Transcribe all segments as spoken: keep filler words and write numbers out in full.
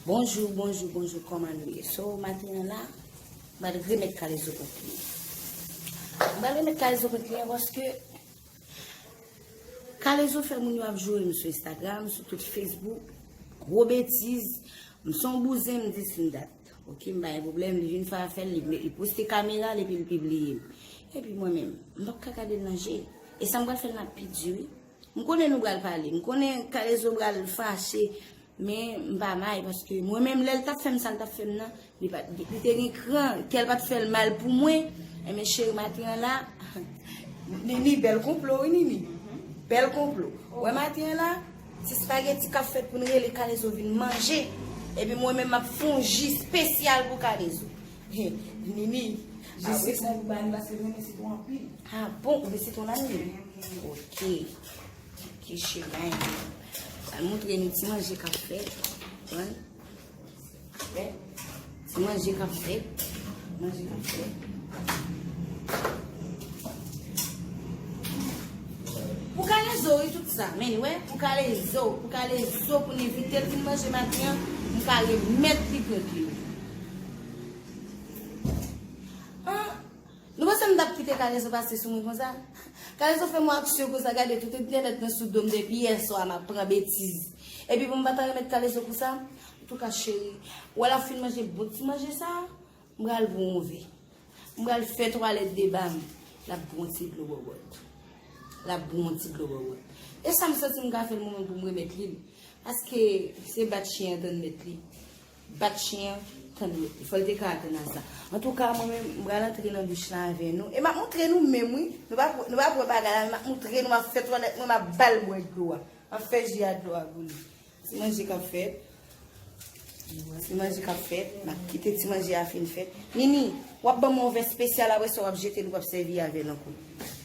Bonjou, bonjou, bonjou, kòman nou ye? So, maten an la, m pral remèt kalezo kont li. M pral remèt kalezo kont li an paske kalezo fè moun yo ap joure m sou Instagram, sou tout Facebook, gwo betiz, m se yon bouzen, m di si m dat. Ok, m pa gen pwoblèm, li vin fè afè l, li, li poste kamera l epi l pibliye m. Epi mwen menm, m p ap ka gade l nan je. E sa m pral fè l nan pi di wi. M konnen nou pral pale, m konnen kalezo pral fache, men m pa may paske mwen menm lè l t ap fè m sa l t ap fè m nan, li pa, li, li te gen kran, kè l pa t fè l mal pou mwen. Enben cheri maten an la, Nini, bèl konplo wi Nini. Bèl konplo. Wè maten an la, se spageti k ap fèt pou n rele kalezo vin manje. Epi mwen menm m ap fè yon ji espesyal pou kalezo. He, Nini, je suis. Apre sa, ou ba m paske m renmen sitwon anpil. Ah bon, ou gen sitwon la menm? Ok. Ok, cheri. Al montre nou ti manje k ap fèt. Konprann? Wè. Ti manje k ap fèt. Manje k ap fèt. Pou kalezo, wi, tout sa. Men, wè, pou kalezo, pou kalezo, pou n envite l vin manje maten an, m ka remèt li kont li. An, nou panse m t ap kite kalezo pase sou mwen konsa? Kalezo fè m yon aksyon konsa, gade tout entènèt mwen sou do m depi yè swa m ap pran betiz. Epi pou m pa ta remèt kalezo pou sa, antouka cheri, wè l ap fin manje bon ti manje sa, m pral pran yon vè. M pral fè twalèt deba m. L ap bwè yon ti dlo bòbòt. L ap bwè yon ti dlo bòbòt. E sa m santi m ka fè l mwen menm pou m remèt li l. Paske se bat chen an tann mèt li. Bat chen an tann mèt li. Fò l te ka atann a sa. Antouka, mwen menm, m pral antre nan douch la avè nou. E m ap montre nou menm, wi. Nou pa, nou pa wè bagay la, men m ap montre nou, m ap fè twalèt mwen, m ap ba l bwè dlo a. M ap fè ji a dlo a pou li. Ti manje k ap fèt. Ti manje k ap fèt. M ap kite ti manje a fin fèt. Nini, w ap ban m yon vè espesyal apre sa w ap jete l, ou p ap sèvi avè l ankò.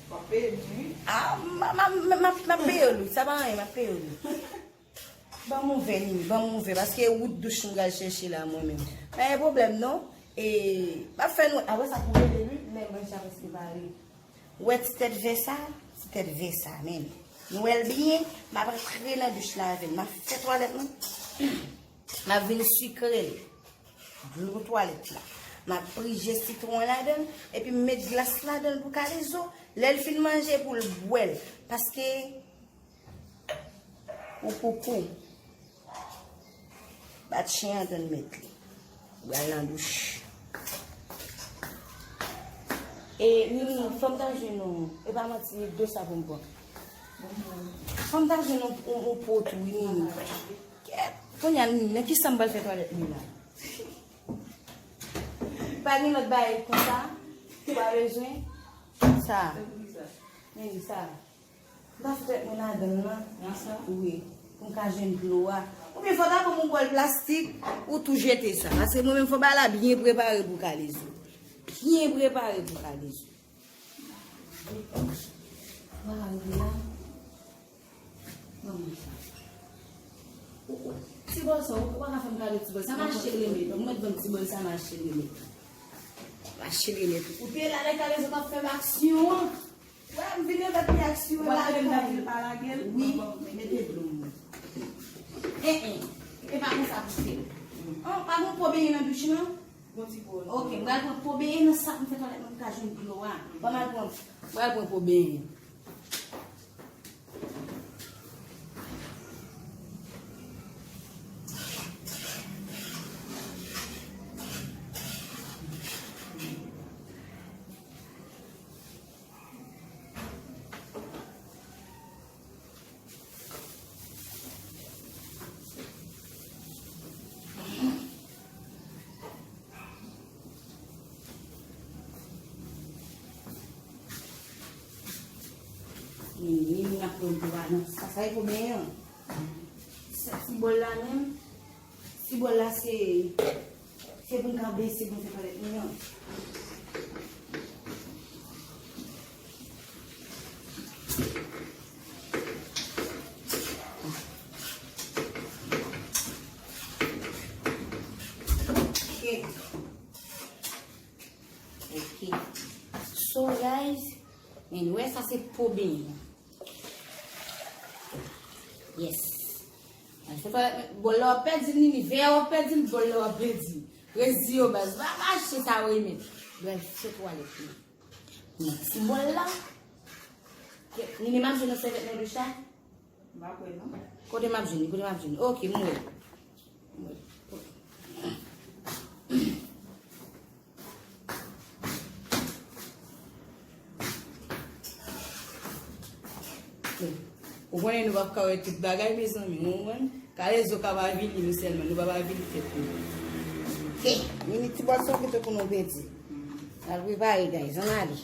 W ap peye m, wi. Ah, m, m, m, m, m ap, m ap peye w, wi. Sa pa anyen, m ap peye w, wi. Ban m yon vè, Nini, ban m yon vè, paske wout douch m pral chèche la, mwen menm. Pa gen pwoblèm, non. E, m ap fè nou, apre sa, pou rele, wi, lè manje a prèske pare. Ou wè ti tèt vè sa? Ti tèt vè sa, men. Nou wè l byen, m ap antre nan douch la avè l. M ap fè twalèt mwen. M ap vin sikre l. Dlo twalèt la. M ap prije sitwon ladan l, epi m met glas ladan l pou kalezo. Lè l fin manje, pou l bwè l. Paske Ou koukou. Bat chen an tann mèt li. Ou pral nan douch. E, Nini, fò m ta jwenn yon, e pa manti, dlo sa pou m pran. Fò m ta jwenn yon, yon, yon po tou, wi, Nini. Kèt, kounye a, Nini, nan ki sann m pral fè twalèt mwen la? Pa gen lòt bagay konsa? Ou pa bezwen? Sa. Nini, sa. M ta fè tèt mwen ladan l lan. Nan sa? Wi. Pou m ka jwenn dlo a. Oubyen fò ta ban m yon bòl plastik, ou tou jete sa. Paske mwen menm fò bagay la byen prepare pou kalezo. Byen prepare pou kalezo. Fò arive la. Ban mwen sa. Ou, ou, ti bòl sa, ou, ou pa ka fè m kado ti bòl sa, m achte l remèt. Ou mèt ban m ti bòl sa, m achte l remèt. M achte l remèt. Ou te la lè kalezo t ap fè m aksyon an. Wè, m vin remèt li aksyon an. Ou pa tande m t ap di l pa lage l? Wi, mete dlo m. En, en. E pa konsa pou fè. An, pa gon po benyen nan douch lan? Gon ti po. Ok, m pral pran po benyen nan sak m fè twalèt mwen, m ka jwenn dlo a. Ban m al pran, m pral pran po benyen. Ni, ni, ni, n ap pran dlo a nan sa, sa e pou benyen an. Sa ti bòl la menm, ti bòl la se, se pou n ka bese pou n fè twalèt nou an. Ok. Ok. So, guys, men wè sa se po benyen. Yes. Al fè twalèt, men bòl la w ap pèdi l, Nini, vè a w ap pèdi l, bòl la w ap pèdi l. Rezi yo baz, va mache sa w renmen. Bèl fè twalèt li. Mèt ti bòl la. Nini, m ap jwenn nan sèvyèt nan douch la? M pa kwè non. Kote m ap jwenn li? Kote m ap jwenn li? Ok, m wè. M wè. Ou konnen nou p ap ka wè tout bagay, mezanmi, ou konprann? Kalezo ka pa avili nou sèlman, nou p ap avili tèt nou. Ke, Nini ti bòl sa ki te pou nou pèdi. Al prepare, guys, ann ale.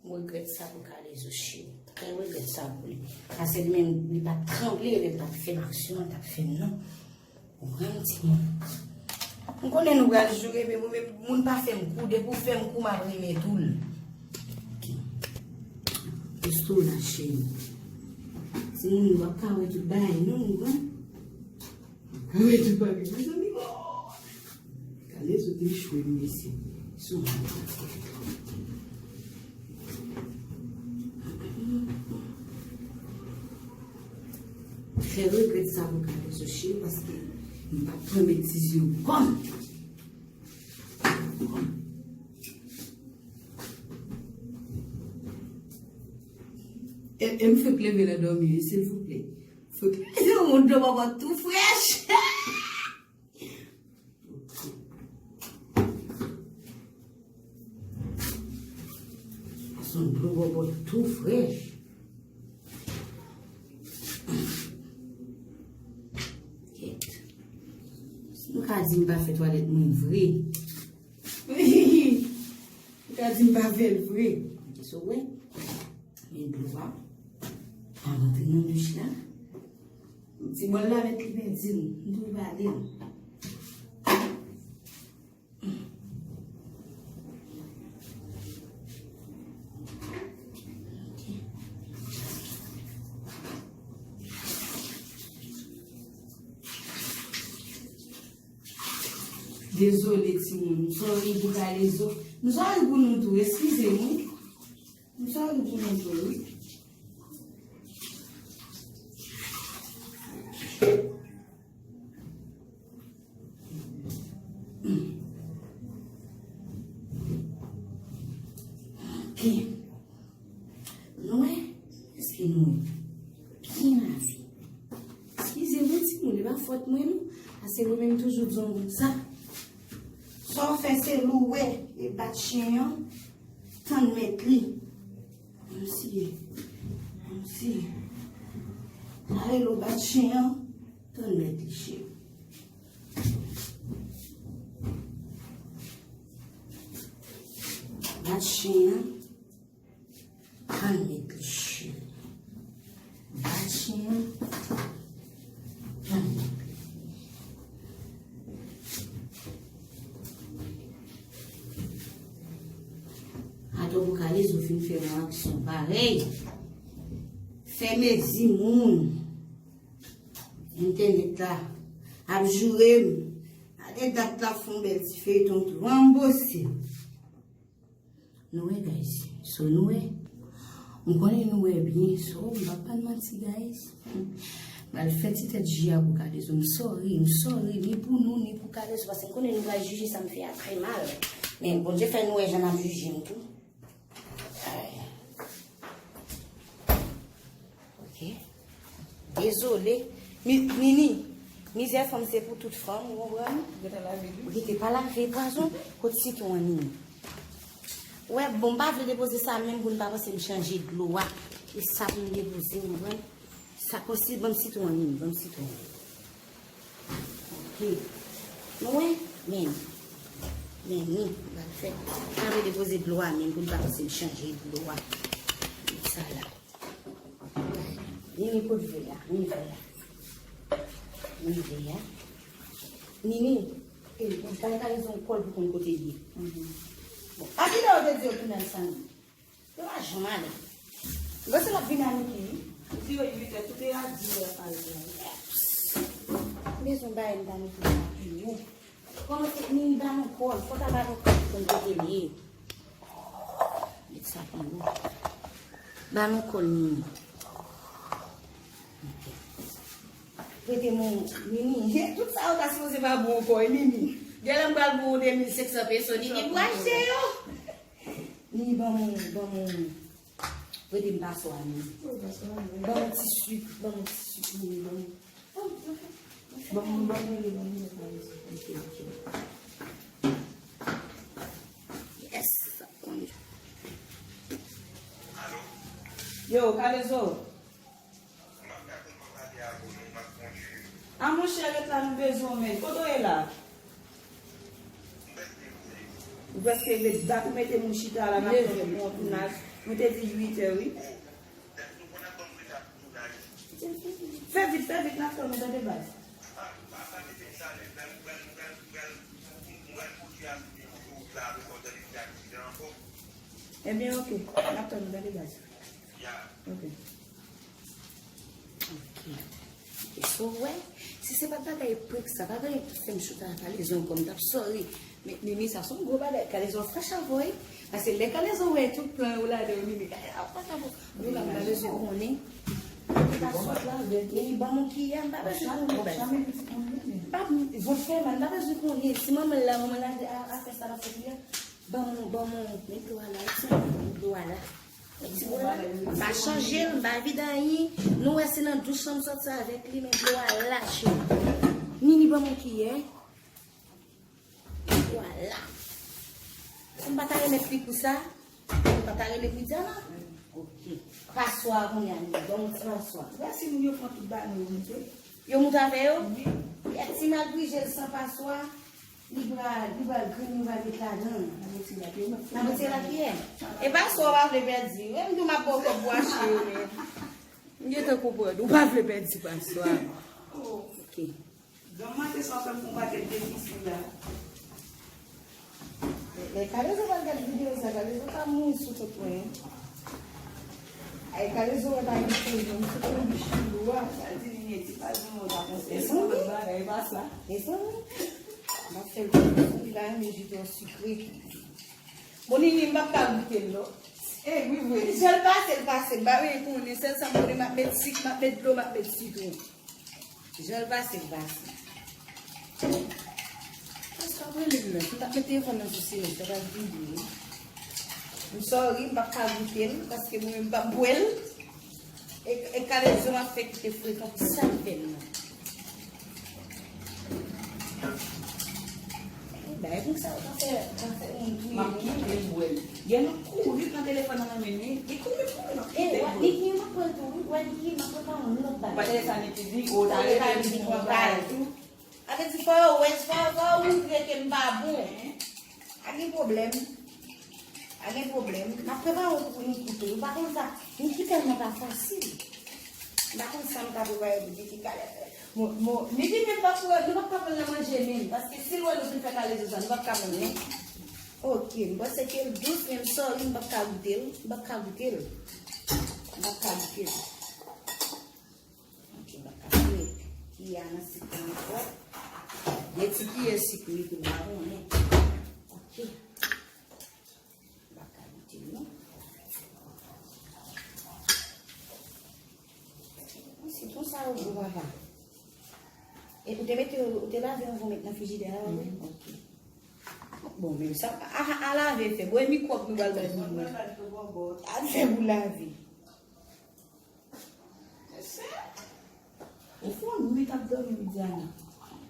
M regrèt sa pou Kalezo, cheri. Trè regrèt sa pou li. Paske li menm, li pa t tranble, li pa t fè aksyon, li pa t fè non. Ou konprann, timoun? M konnen nou pral joure, men mwen menm, moun pa fè m kou, depi w fè m kou, m ap renmen tou l. Ok. Plis tou la, cheri. Timoun, nou p ap ka wè tout bagay, non, ou konprann? Wi, tout bagay. Mezanmi, oh! Kalezo te echwe, mesye. Sou. Trè regrèt sa pou Kalezo, cheri, paske m pa pran betiz yo kòm. E, e m fèk leve nan dòmi, wi, silvouplè. Fèk leve, yon dlo bòbòt tou frèch. Se yon dlo bòbòt tou frèch. Kèt. Si nou ka di m pa fè twalèt mwen vre. Ou ka di m pa fè l vre. Kisa w wè? Men dlo a pa rantre nan douch la. Ti bòl la mèt li pèdi l. M tou vale l. Dezole, timoun. M sòri pou Kalezo. M sòri pou nou tou. Eskize m, wi. M sòri pou nou tou, wi. Ok. Nou wè? Èske nou wè? Byen lave. Eskize mwen, timoun, e pa fòt mwen, non. Paske mwen menm toujou di yon moun sa. Sa w fè se louwe e bat chen an, tann mèt li. Kòmsi, kòmsi. Ale lou bat chen an, tann mèt li, cheri. Bat chen an. Tann mèt li, cheri. Bat chen an. Tann mèt li. Atò pou Kalezo fin fè yon aksyon parèy. Fè mezi moun. Entènèt la ap joure m. Gade dat la fè yon bèl ti feyton tou. Anbose. Nou wè, guys. So, nou wè. M konnen nou wè byen. So, m pa pral manti, guys. M pral fè ti tèt ji a pou Kalezo. M sòri, m sòri. Ni pou nou, ni pou Kalezo. Paske m konnen nou pral jije sa m fè a trè mal. Men Bondye fè nou wè jan n ap jije m tou. Ay. Ok. Dezole. Mi-, Nini, mizè fanm se pou tout fanm, ou konprann? Gentan lave, wi. Ou gentan pa lave, pwazon, kot sitwon an, Nini? Wè, bon, m pa vle depoze sa menm pou n pa panse m chanje dlo a. E sa pou m depoze, ou konprann? Sa konsi, ban m sitwon an, Nini, ban m sitwon an. Ok. Nou wè? Men. Men ni, m pral fè. M pral depoze dlo a menm pou n pa panse m chanje dlo a. Sa la. Nini, kot vè a? Ni vè a. Ni vè a. Nini, e, ou bay Kalezo yon kòl pou konn kote l ye. Bon, a kilè yo te di yo tounen sa menm? Yo pa janm ale. Mwen se l ap vin ale ki, wi. Ou di yo uit è, tout e a dis è pral gen. M bezwen bagay m ta mete nan pi wo. Kòman se Nini ba nou kòl? Fò ta ba nou kòl pou n te genyen. Met sa pi wo. Ba nou kòl Nini. Ok. Prete m Nini. Tout sa yo ta sipoze pa bon ankò, e Nini. Genlè m pral pou de mil senk san peso, Nini pou achte yo. Nini, ban m, ban m. Prete m paswa, Nini. Ban m ti sik, ban m ti sik, Nini, ban m. Ban m, ban m rele, ban m rele Kalezo. Ok, ok. Yes, sa konn. Yo, Kalezo. A monchè, ret la, nou bezwen w, men. Kote w ye la? Ou prèske rive. Dat ou mete m chita la, n ap fè yon tounaj. Mwen te di uit è, wi. Fè vit, fè vit, n ap tann ou, tande baz. Ebyen, ok, n ap tann ou, tande baz. Ok. Ok. Ok, so, w wè, si se pa t bagay prank sa, pa t anyen ki fè m chita a Kalezo ankò, m t ap sorry. Men, Nini, sa se yon gwo bagay. Kalezo frech avè w, wi. Paske lè Kalezo wè tout plan yo ladan yo, Nini, Kalezo ap pase avè w. Nou la, m pa bezwen konnen. Nini, ban m yon kiyè, m pa bezwen konnen, baz. M pa, vòt fè mal, m pa bezwen konnen. Si manman l la, manman l la, a, a fè sa l ap fè kiyè. Ban m, ban m, met dlo a la, wi, met dlo a la. Ti bò la, m pa chanje l, m pa vide anyen. Nou wè se nan douch lan m sòti avèk li, men dlo a la, cheri. Nini, ban m yon kiyè. Dlo a la. Si m pa ta remèt li pou sa, m pa ta rele Widiana. Ok. Paswa a kounye a, Nini, ban m yon ti paswa. Wè si moun yo pran tout bagay yo moute. Yo moute avè yo? Wi. Yè ti mal prije l san paswa. Li pral, li pral grenn, li pral met ladan. N ap retire l ak yo. N ap retire l ak kiyè? E paswa w pa vle pèdi. Menm tou m ap ba w kòb pou achte yo, men. M gentan konprann. Ou pa vle pèdi paswa. Ok. Granm maten sa w fè m fè yon pakèt defisi la. Lè Kalezo pral gade videyo sa, Kalezo ka mouri sou tèt mwen. Ay, Kalezo wè pa gen pwoblèm, sou konbich lou a. Sa di li, li di pa di mwen ta konsèy. Mezanmi. Bagay pa sa. Mezanmi. M ap fè l konn li pa renmen ji twò sikre. Bon, Nini, m p ap ka goute l, non. E, wi, vre. Jan l pase, l pase. M pa vle konnen. Sèl sa m konnen, m ap met sik, m ap met dlo, m ap met sitwon. Jan l pase, l pase. Paske ap rele m nan. Si m t ap met telefòn nan sou silans, sa pral vini, wi. M sorry, m p ap ka goute l, paske mwen menm m p ap bwè l. E, e Kalezo m ap fè kite frekan pou sa l fè m nan. E, bagay konsa yo ka fè, ka fè moun touye moun. M ap kite l bwè l. Gen nou kouri pran telefòn nan nan men li. Li kouri, kouri, m ap kite l bwè l. E, wè, Niki, m ap pran l tou, wi. Wè, Niki, m ap pran yon lòt bagay. Ou pa tande sa Niki di? Ou ta rele li pou pran kay tou. Sa vle di fò yo wè, fò, fò yo montre ke m pa bon. Pa gen pwoblèm. Pa gen pwoblèm. M ap prepare yon kou pou Niki tou. Ou pa konn sa. Niki tèlman pa fasil. M pa konn sa m ka prepare pou Niki kalè. Mo, mo, Niki menm pa pou, nou p ap ka pran l nan manje menm. Paske si l wè nou fin fè Kalezo sa, nou p ap ka pran l, non. Ok, m panse ke l dous, men m sorry, m p ap ka goute l. M p ap ka goute l. M p ap ka goute l. Ok, m pa ka fè kiyè a nan sik la ankò. De ti kiyè sik wi, pou m pa konnen. Ok. M pa ka goute l, non. Sitwon sa yo gwo, papa. E ou te mete, ou te lave anvan w met nan frijidè a, wi? Mhm, ok. Bon, men sa, a, a, a lave fè. Bon, e mikwòb nou pral bay moun nan. A fè pou lave. Ou fè yon nwit ap dòmi, Widiana.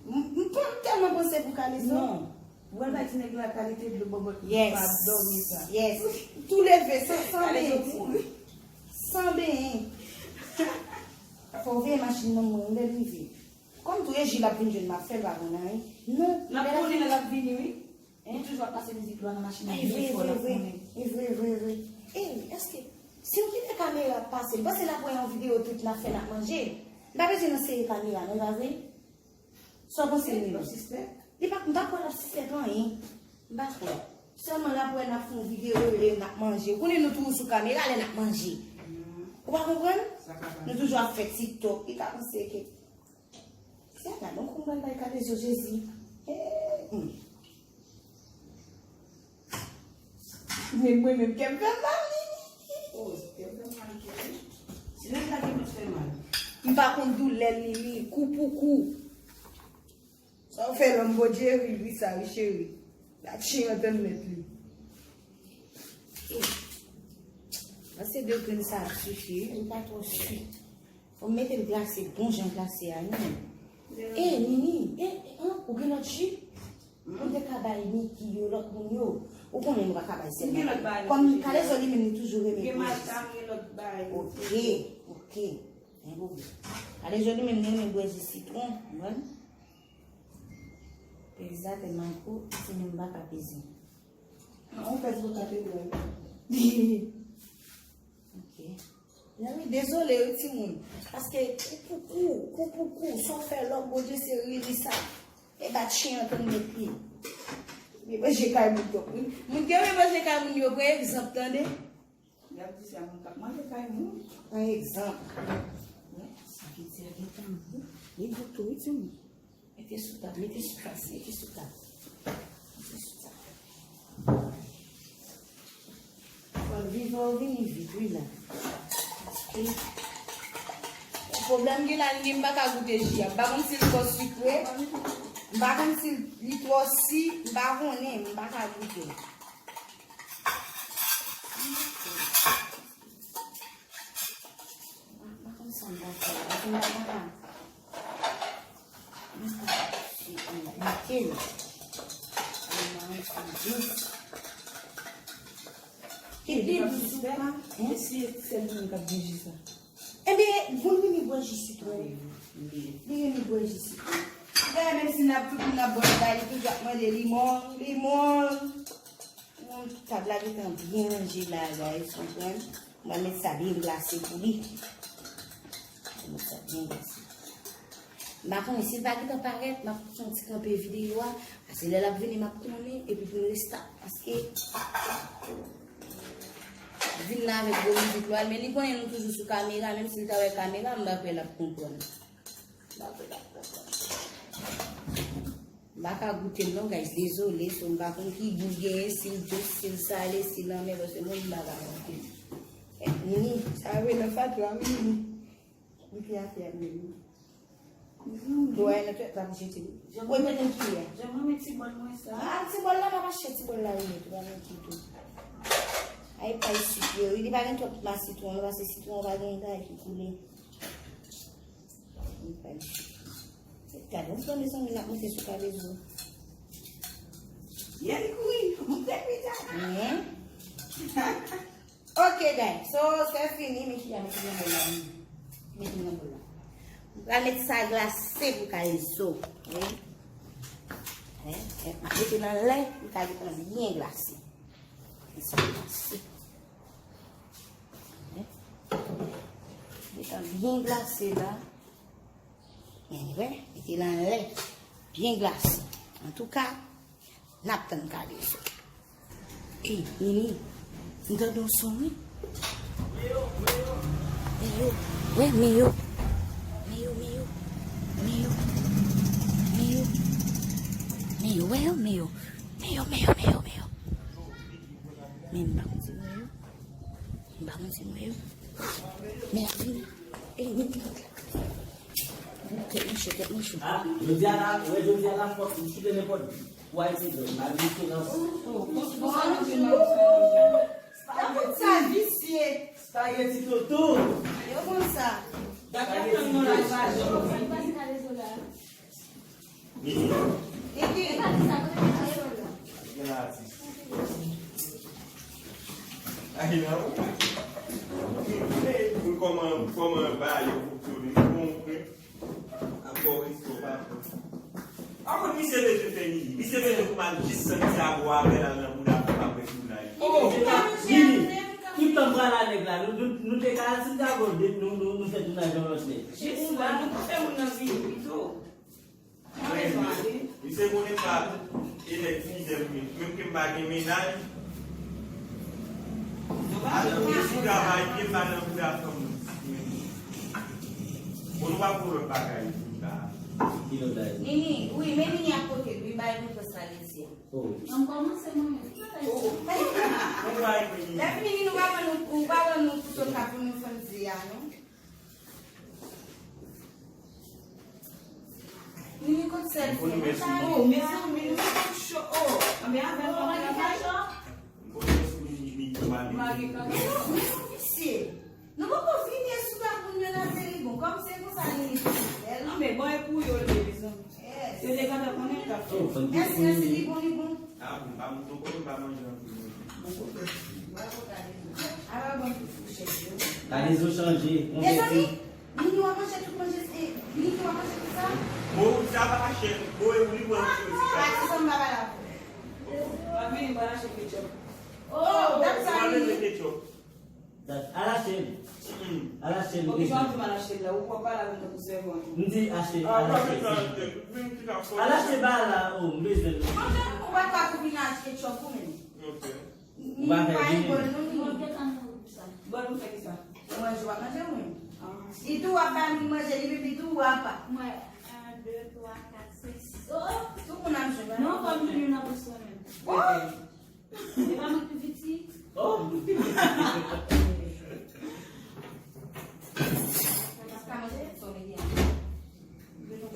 M, m, m tèlman panse pou Kalezo. Non. Ou wè bay ti nèg la kalite dlo bòbòt pa ap dòmi sa. Yes. Tou leve, san, san benyen. San benyen. Fò w veye machin nan mwen, lè l rive. Kòm tou e Jil ap vin jwenn m ap fè l pa konn anyen. Non. L ap konnen lè l ap vini, wi. Hein? Li toujou ap pase mizik lwa nan machin nan byen fò, l ap konnen. E vre, vre, vre. E, èske, si m kite kamera ap pase, m panse l ap wè yon videyo tout n ap fè, n ap manje. M pa bezwen nan sere kamera, non, pa vre? Sa w panse, Nini? Li pa, m pa kwè l ap sispèk anyen. M pa kwè. Sèlman l ap wè n ap fè yon videyo, e n ap manje. Ou konnen nou toujou sou kamera lè n ap manje. Ou pa konprann? Nou toujou ap fè TikTok. Li ka panse ke. Se a la, non, konprann bagay kalezo, Jezi. Eh, hmm. Men mwen menm, kè m fè m mal, Nini. Oh, kè m fè m mal, kè. Si menm pa gen pou fè mal. M pa konn doulè l, Nini, kou pou kou. Sa w fè lòm Bondye ri, ri sa, wi, cheri. La chen an tann mèt li. Mwen se de grenn sa ap sifi, wi, m pa twò si. Fò m mete l glase, bon jan glase a, non. E, Nini, e, e, an, ou gen lòt ji? Ou te ka bay Niki yo, lòt moun yo. Ou konnen nou pa ka bay sèl Niki. Kòm Kalezo li menm, li toujou renmen bwè ji. Gen Malta, gen lòt bagay. Ok, ok. Gen pwoblèm. Kalezo li menm, li renmen bwè ji sitwon, ou konprann? Peze atè m ak ou, isi menm m pa ka peze. An, ou pèse pou katedral. Ok. Mezanmi, dezole, wi, timoun. Paske, kou pou kou, kou pou kou, sa w fè lòm, Bondye se ri li sa. E bat chen an tann met li. Li manje kay moun twòp, wi. Moun ki renmen manje kay moun yo, pran egzanp, tande. Y ap di se a moun k ap manje kay moun. Pran egzanp. Wi, sa vle di a gentan bon. Li bon tou, wi, timoun. Mete sou tab, mete sou tab, mete sou tab. Mete sou tab. Fò l vivan, ou vini vit, wi, la. Paske pwoblèm gen la, li, m pa ka goute ji a. M pa konn si l twò sikre. M pa konn si li twò si. M pa konnen, m pa ka goute. M pa konn sa m ta fè la. Paske m pa ka. M ta fè, m ta fè. Li pi dous. Li pi dous ou pa? E si se li menm k ap byen ji sa? Ebyen, moun vini bwè ji sitwon. Li vini bwè ji sitwon. Dayè, menm si n ap tout moun ap bwè l, li toujou ap mande limon, limon. Bon, tab la gentan byen ranje la, guys, konprann? Mwen met sa byen glase pou li. Mwen met sa byen glase. M pa konnen si l pa gentan parèt, m ap fè yon ti kanpe videyo a. Paske lè l ap vini, m ap konnen, epi pou n resta, paske vin la avèk gwo mizik lwa, men li konnen nou toujou sou kamera, menm si l ta wè kamera, m pa kwè l ap konprann. M pa kwè l ap konprann. M pa ka goute l non, guys, dezole, so m pa konn ki gou l genyen, si l dous, si l sale, si l anmè, paske mwen, m pa ka goute l. Eh, Nini, sa vre nan fatra, wi, Nini. Goute afè a, Nini. Dwa nan tèt la pou jete. Ou mete l kiyè. Jan mwen met ti bòl mwen sa. Ah, ti bòl la, pa mache, ti bòl la, wi, ou pa met li tou. Ay, pay sik yo, wi, li pa gen twòp ma sitwon, paske sitwon pa gen bagay ki koule. Li pa isit. Gade, yon pran mezanmi, l ap monte sou kalezo. Yè, li kouri. Monte pita. Mhm. Ok, guys. So, se fini. Mete a, mete nan bòl la. Mete nan bòl la. M pral met sa glase pou kalezo. Wi. Wi. M ap mete nan lè, li ka gentan byen glase. Mete sa glase. Gentan byen glase la. Anyway, mete l anlè. Byen glase. Antouka, n ap tann kalezo. Ey, Nini, m tande yon son, wi. Meyo, wi, meyo. Meyo, meyo. Meyo. Meyo. Meyo, wè yo, meyo. Meyo, meyo, meyo, meyo. Men m pa konn si m wè yo. M pa konn si m wè yo. Men ap vini. Ey, men vini. Tèt mwen cho, tèt mwen cho. Ah, jodi a la, wè, jodi a la, fòk m choute nenpòt. Pou Ayiti, m al choute nan. Spaghetti. Sa visye. Spaghetti toto. Yo konn sa. Spaghetti toto. Nini. Nini. Gen atis. Ay, non. Pou kòman, kòman ba yo pou tourne, pou konprann. Ankò riske w pa pran. Ankò misye bezwen fè Nini. Misye bezwen pou mal jis santi a bò avè l al nan bouda pou pa pran tounay. Oh, Nini. Tout tan pral a nèg la, nou, nou, nou te ka al Santiago, nou, nou, nou fè tounay yon lòt nèg. Jis la, nou pou fè moun nan vini pito. Misye konnen pa e nèg fidèl, menm ke m pa gen mennaj. Alò, mwen sou travay, ke pa nan bouda fanm. Bon, nou pa pou lòt bagay, pou ta. Ki lòt bagay? Nini, wi, men Nini ap kote, wi, bay nou pòs la, li di a. Oh. An kòmanse mwen menm. Oh. Lè fini, nou pa ban nou, ou pa ban nou kouto ka pou nou fann di a, non? Nini kot sèl fi. Oh, mezanmi, nou met cho. Oh, anben avè l pa travay. Mari kaka. Mesye, nou poko vini sou la pou nou menaze li. Bon, kòm se konsa Nini fè l. Anben bon, e pou yo l ye, mezanmi. Yes. Yo te gentan konnen l t ap fè. Mèsi, mèsi, li bon, li bon. Ah, bon, pa mouton, konn pa manje anpil manje. Bon, ok. Ala bon pou fouchèt yo. Kalezo chanje, konvèti. Mezanmi, Nini w ap manje tout manje, e, Nini w ap manje tout sa? Bon, sa pa chè, bon, e ou li pran tout sa. Pati sa m pa pale avè w. Mwen vini, mwen achte ketchup. Oh, dat sa Nini. Ketchup. Al achte l. Al achte l. Okipe w ap di m al achte l la. Ou pran pa la menm tankou sèvant. M di achte, al achte. Al achte ba la, oh, m bezwen l. Mwen menm, ou pa ka pou vin achte ketchup ou menm. Ok. Ou pa fè vini. Bòl nou fè ki sa? Manje w ap manje mwen. Li tou w ap ba li manje, li pipi tou w ap. Mwen, un, deux, trois, quatre, cinq, six. Oh, oh. Tout moun ap jwe. Non, kòm Junior nan pous mwen menm. Oh! E pa mwen ki pi piti? Oh!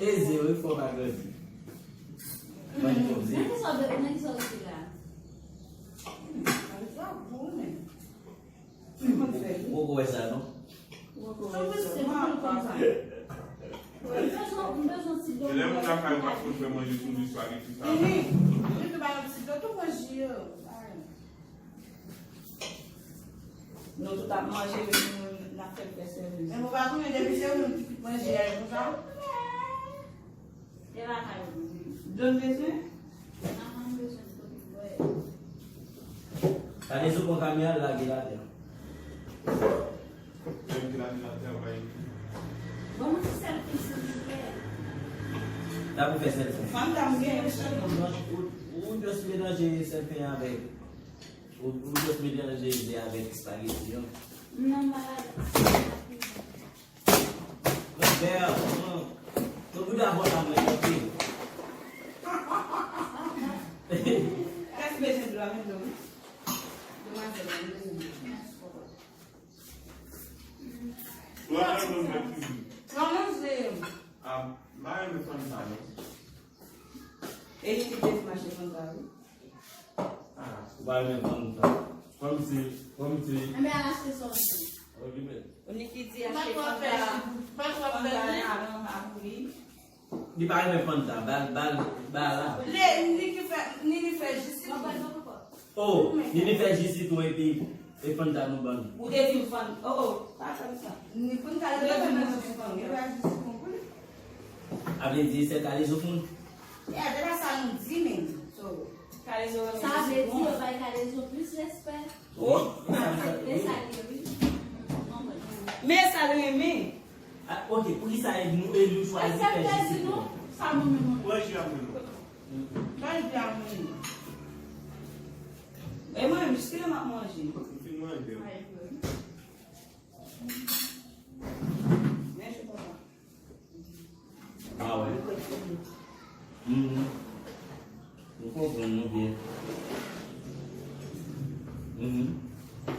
Eze, wi, fò pa grandi. Nan ki sa w, nan ki sa w rete la? Ou poko wè sa, non? Ou poko wè sa. Lè moun lakay ou pa konn fè manje sou li, espageti sa. Li tou ba nou ti dlo, tou pran ji yo. Nou tout ap manje, men nou, n ap fè l fè sèvis. Men ou pa konnen depi se ou menm ki tout manje a, e konsa? E lakay ou. Dlo n bezwen? Nan, mwen bezwen dlo pou bwè. Gade sou pon kamyon al lage l atè. Menm ki lage l atè, bay. Ban mwen ti sèl pen, silvouplè. Sa pou fè sèl pen. Fanm ta m gen yon sèl non. Ou, ou just melanje sèl pen avèk, ou, ou just melanje ze avèk espageti an. Non, m pa lage. Lambert, non. Ton bouda bò la mwen kanpe. Kès bezwen dlo a menm non. Demwazèl la, li bezwen dlo. Kòman se? Ah, m pa renmen fann sa non. E li ki te mache fann sa wi. Ah, ou pa renmen fann sa. Fann se, fann se. Enben al achte sa w menm. Okipe. Niki di achte fann sa. Fann sa a pou li. Li pa renmen fann sa, bal, bal, bal la. Li, Niki fè, Nini fè jis li. Oh, Nini fè jis li tou epi, e fann sa nou ban. Ou te di m fann. Oh, oh, pa fè m sa. Ni fann sa, li pa fè manje fann, li pa jis li pou li. A vle di se Kalezo fann. Ya, se pa sa nou di menm. So, Kalezo sa vle di yo bay Kalezo plis respè. Oh, men sa l ye wi. Men sa l renmen. Ah, ok, poukisa e nou, e nou chwazi fè jis li? Sa nou menm. Pran ji a pou nou. Bay ji a pou nou. E mwen menm, jiske lè m ap manje. M fin manje. Men je papa. Ah wè. Mhm. Nou konprann nou byen. Mhm.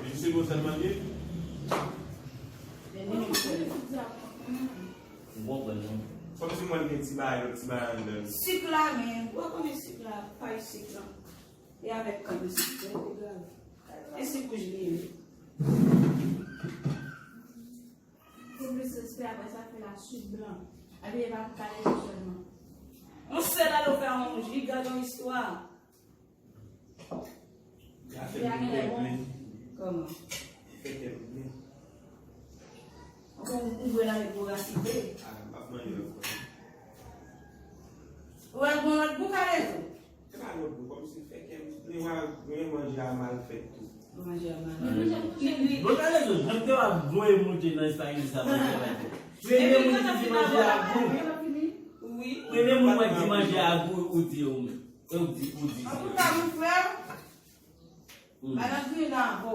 E se bon sèlman li ye? Nou konprann nou. Kòmsi mwen gen ti bagay, lòt ti bagay anndan. Sik la, men. Ou pa konnen sik la, pay sik la. E avèk kann sik, se pi grav. E sik wouj li ye. Pou plis respè, apre sa, fè la swit blan. Epi, e pa pou Kalezo sèlman. On sèl alo fè yon wouj, li gad yon istwa. Li a genlè bon. Kòman? Li fè kè m byen. Ankò, ou, ou bwè l avèk vorasite. Ah, m ap manje ankò. Ou wè l gon lòt gou, Kalezo? Se pa lòt bò, kòmsi fè kè m, li wè, men manje a mal fèt tou. Manje a mal fèt. Bon, Kalezo, jan ke w ap voye monte nan espageti sa, manje a mal fèt. Premye moun ki di manje a gou. Wi. Premye moun mwen di manje a gou, ou di ou menm. E ou di, ou di. Antouka, mon frè, hmm. Madanm vini nan avè w.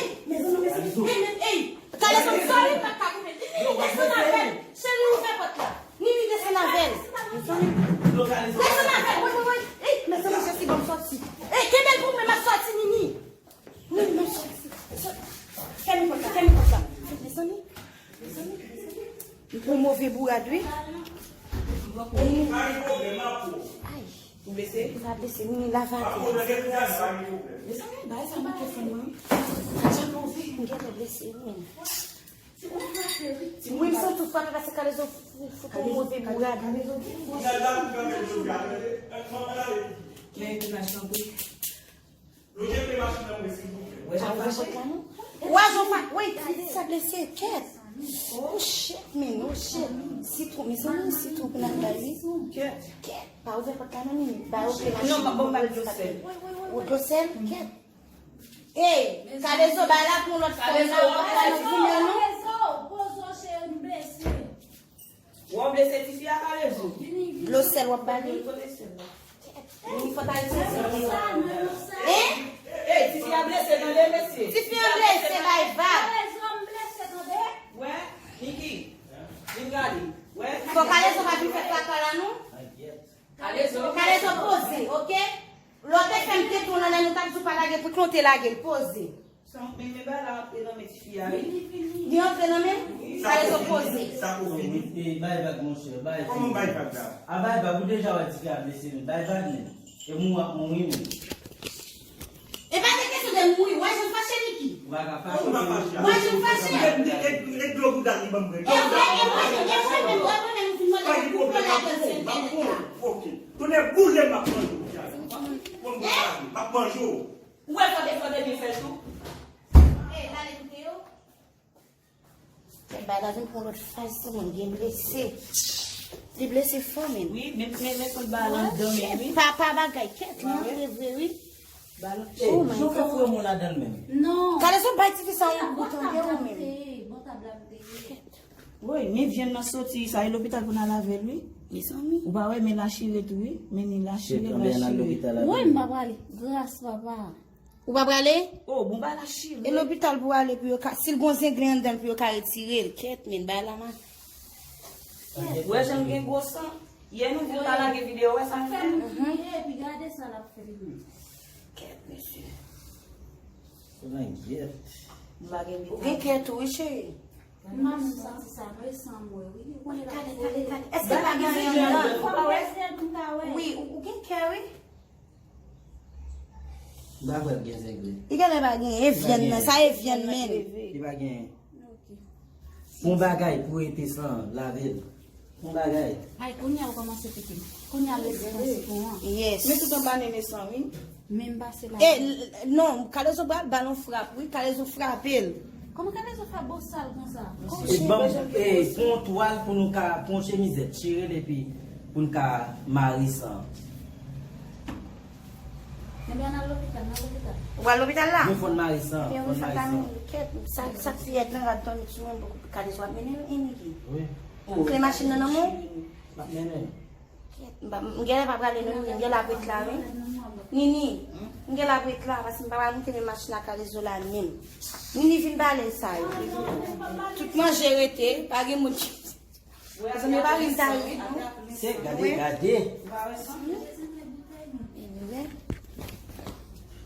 Ey, mezanmi, mezanmi. Ey, men, ey. Kalezo, m sòti, m pa ka koupe. Nini, desann avè l. Cheri, ouvè pòt la. Nini, desann avè l. Desann avè l. Woy, woy, woy. Ey, mezanmi, Jesi, ban m sòti. Ey, kenbe l pou mwen, m ap sòti, Nini. Nini, m ap sòti. Fèmen pòt la, fèmen pòt la. Mezanmi, mezanmi, mezanmi. Ou pran move bourad, wi. Ay. Ou blese? M pa blese, m lave atè. Mezanmi, bagay sa manke fè mwen. Sa move, m gentan blese, wi. Wi, m santi w frape paske Kalezo fout ou move bourad. Men, Kounash, tanpri. Wè, jan fa, wi, sa blese, kèt. Oh, shit, man, oh, shit. Sitwon, mezanmi, sitwon pou n al bay, wi. Kèt. Kèt. Pa ouvè pòt la, non, Nini. Ba yo ke machin. Non, pa bon, ba dlo sèl. Ou dlo sèl? Kèt. Ey, Kalezo, bay la pou lòt fòm la, ou pa ka nan goumen, non. Kalezo, poze w, cheri, m blese. Ou blese tifi a, Kalezo? Dlo sèl w ap ba li? Nini, fò ta itilize. Hein? Ey, tifi a blese, tande, mesye. Tifi a blese, bay vag. Kalezo, m blese, tande. Wè, Niki, vin gade. Wè. Fò Kalezo pa vin fè traka la, non. Kalezo. Kalezo poze, oke? Lè w te fè m te tou nan lè nou t ap di w pa lage pou tou, w te lage l poze. Sa, men, men bagay la antre nan men tifi a, wi. Li antre nan men? Wi. Kalezo poze. Sa pou fini. E, bay vag, monchè, bay. Kòman bay vag la? A bay vag, ou deja wè tifi a blese, men bay vag, men. E mou ap mouri, men. E pa de kesyon de mouri, wè jan m fache, Niki. Ou pa ka fache. Ou pa fache. Wè jan m fache. E, e, e dlo bouda li ban m bwè. E mwen, e mwen, e mwen menm, e mwen menm, m fin mande pou pran ladan sèl tèt la. Ok. Tonnè boule m ap manje w, Kiara. Bon, m ap manje w. Ou wè fò te, fò te byen fè l tou. Ey, l ale koute yo. Kèt, bay la vin pran lòt faz tou, moun gen blese. Li blese fò, men. Wi, men, men, men, fout ba l anndan, men, wi. Pa, pa bagay, kèt, li antre vre, wi. Ba l, ey, jan w fè foure mwen ladan l menm. Non. Kalezo, bay tifi sa yon gou, tande, ou menm. Bon, tab la m te ye. Woy, men vyann nan soti, sa e lopital pou n al avè l, wi. Mezanmi. Ou pa wè, men la chire tou, wi. Men ni la chire, bra chire. Woy, m pa prale. Gras, papa. Ou pa prale? Oh, bon, ba la chire. E lopital pou ale pou yo ka, si l gon zenglen anndan l pou yo ka retire l. Kèt, men, bay la ma. Wè jan l gen gwo san. Yè nou vin pa lage videyo, wè sa nou fè? Fè nou kriye, epi gade sa l ap fè nou. Kèt, mesye. Ou gen kè tou, wi, cheri. Manman, m santi sa presan mwen, wi. Ou konnen l ap kole. Kale, kale, kale. Èske pa gen anyen anndan? Fò m peze l pou m ka wè. Wi, ou, ou gen kè, wi. M pa kwè l gen zenglen. Li genlè pa gen, e vyann nan, sa e vyann, men. Li pa gen. Ok. Bon bagay pou rete san lave l. Bon bagay. Ay, kounye a ou kòmanse pike. Kounye a l rete nan sitwon an. Yes. Men tout anba nene san, wi. Men m pase la. E, l-, non, Kalezo ba, ba l yon frap, wi. Kalezo frape l. Kòman Kalezo fè bosal konsa? E ban m, e, pran yon twal pou nou ka, pran yon chemizèt, chire l epi pou n ka mare san. Ebyen, n al lopital, n al lopital. Ou al lopital la? Nou fòn mare san, fòn mare san. Kèt, sa, sa fiyèt nan rad tonn sou mwen, Kalezo ap mennen Eniki. Wi. Ou kle machin nan nan men w? M ap mennen. M pa, m genlè pa prale non, Nini, m genlè ap ret la, wi. Nini, m genlè ap ret la, paske m pa pral moute men machin ak Kalezo la menm. Nini vin bale sa yo. Tout manje rete, pa gen moun ki. Zanmi pa vin ta ret, non. Se gade, gade.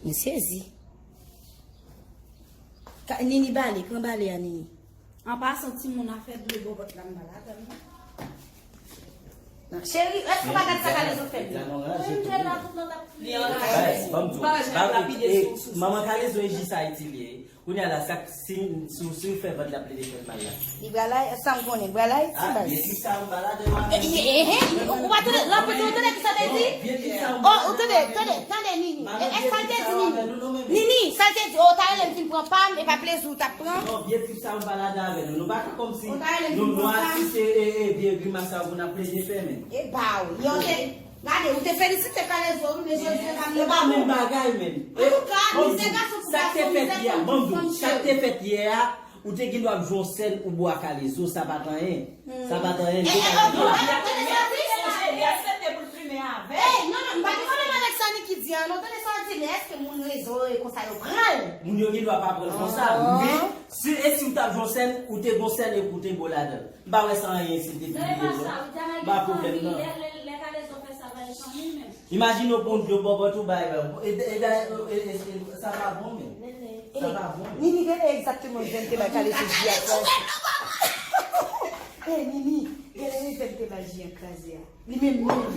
M sezi. Ka- Nini bale, pran bale a, Nini. An pasan, timoun, afè dlo bòbòt la, m pa ladan l non. Non, cheri, èske w pa gad sa Kalezo fè m nan? Mwen, m te la tout lòt ap kriye. Bay, ban m di w, ba, e, manman Kalezo e jis Ayiti li ye. Kounye a la, sa k- si, si, si w fè vant la plede fè mal la. Li pral Ay- sa m konnen, li pral Ayiti, baz. Byen di sa, m pa ladan l. E, e, e, e, ou pa tande, la pou di, ou tande ki sa te di? Oh, ou tande, tande, tande, Nini. E, e, sa l te di, Nini? Nini, sa l te di, oh, ta rele m vin pran pa m, e pa plezi w t ap pran. Non, byen di sa, m pa ladan avè nou. Nou pa ka kòmsi nou, nou asiste, e, e, vye grimas sa pou n ap plede fè, men. E ba w, yo te, gade, ou te felisite Kalezo, wi, men jodi se pa menm bagay. E pa menm bagay, men. Antouka, mizè gason pou gason, mizè fanm pou fanm, cheri. Sa k te fèt yè a, ban m di w, sa k te fèt yè a, ou te gen dwa ap jwe yon sèn ou bo a Kalezo, sa pa t anyen. Sa pa t anyen, li te ka fè. Ey, non, non, m pa gen pwoblèm avèk sa Niki di an, non, tande sa w di, men èske moun rezo yo e konsa yo pran l? Moun yo gen dwa pa pran l konsa, men si, e si w t ap jwe yon sèn, ou te gon sèn epi w te bo ladan l. M pa wè sa anyen si l te pibliye l non. M pa pwoblèm nan. Imajine w pran yon dlo bòbòt ou bay, e, e, e, sa pa bon, men. Sa pa bon, men. Nini, gade egzakteman jan l te bay Kalezo ji a kraze. Ey, Nini, gade jan l te bay ji a kraze a. Li menm, menm.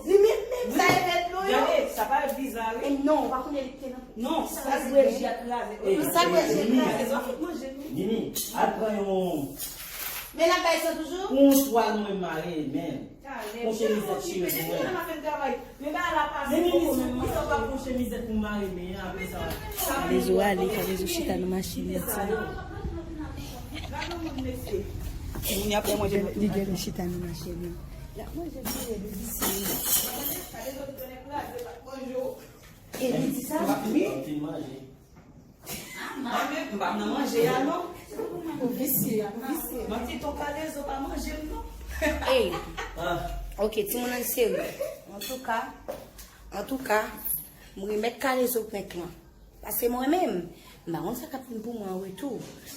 Li menm, menm. Sa e rèd dlo yo. Gade, sa pa viza, wi. E non, ou pa konnen li te nan. Non, sa l bwè ji a kraze. Sa l bwè ji a kraze. Nini, al pran yon. Men l ap bay san toujou? Yon twal mwen mare, men. Yon chemizèt chire pou mwen. Men Nini, si w pa pran yon chemizèt pou mare men an, apre sa. Kalezo ale, Kalezo chita nan machin li, ti. Moun y ap fè manje. Li genlè chita nan machin nan. L ap manje, li genlè bibisi. E li di sa? Wi. Mwen menm, m pa nan manje a non. Ou visye, ou visye. Manti, ton Kalezo pa manje m non. Ey. Ok, timoun, ann serye. Antouka, antouka, m remèt Kalezo pent lan. Paske mwen menm, m pa konn sa k ap vin pou mwen an retou.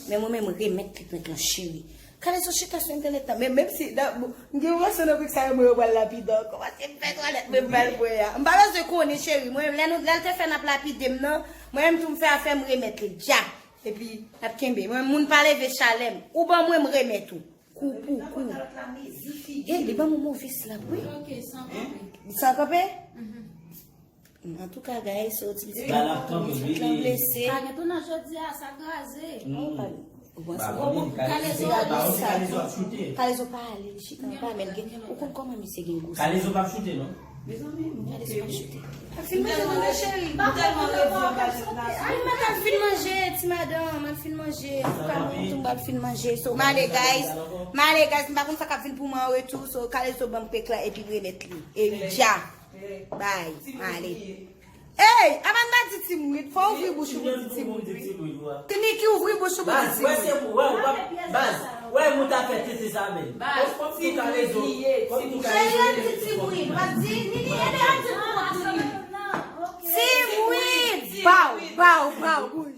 Men mwen menm, m remèt li pent lan, cheri. Kalezo chita sou entènèt la. Men menm si, nan, bon, m gen yon relasyon nan prik sa yo, mwen yo pral lapide ankò. Paske m fè twalèt, mwen m pral bwè a. M pa bezwen konnen, cheri. Mwen, lè nou, lè l te fè n ap lapide m nan, mwen menm tou m fè afè m remèt li. Dja. Epi, n ap kenbe. Mwen, moun pa leve chalè m. Ou ban mwen, m remèt ou. Kou pou kou. E, li ban mwen move slap, wi. San kanpe? Antouka, guys, so ti pitit la blese. Sa gen tou nan jodi a, sa kraze. Kalezo pa ale, chita pa men gen. Ou konn kòman misye gen gou sa? Kalezo p ap choute non. Kalezo p ap choute. Ap fin manje non, cheri. Ap fin manje, ti madanm, ap fin manje. Antouka, mwen tou m ap fin manje. So, m ale, guys. M ale, guys. M pa konn sa k ap vin pou mwen an retou. So, Kalezo ban m pek la epi m remèt li. E wi, dja. Bay, ale. Ey, Amanda di Timwit, fò ouvri bouch ou pou di Timwit, wi. Niki, ouvri bouch ou pou di Timwit. Baz, wè se, wè, wè, baz, wè, moun ta fè tete sa menm. Baz, kòm tou Kalezo, kòm tou Kalezo. Cheri, di Timwit, pa di, Nini, ede a di pou Timwit. Timwit, baw, baw, baw, bouj.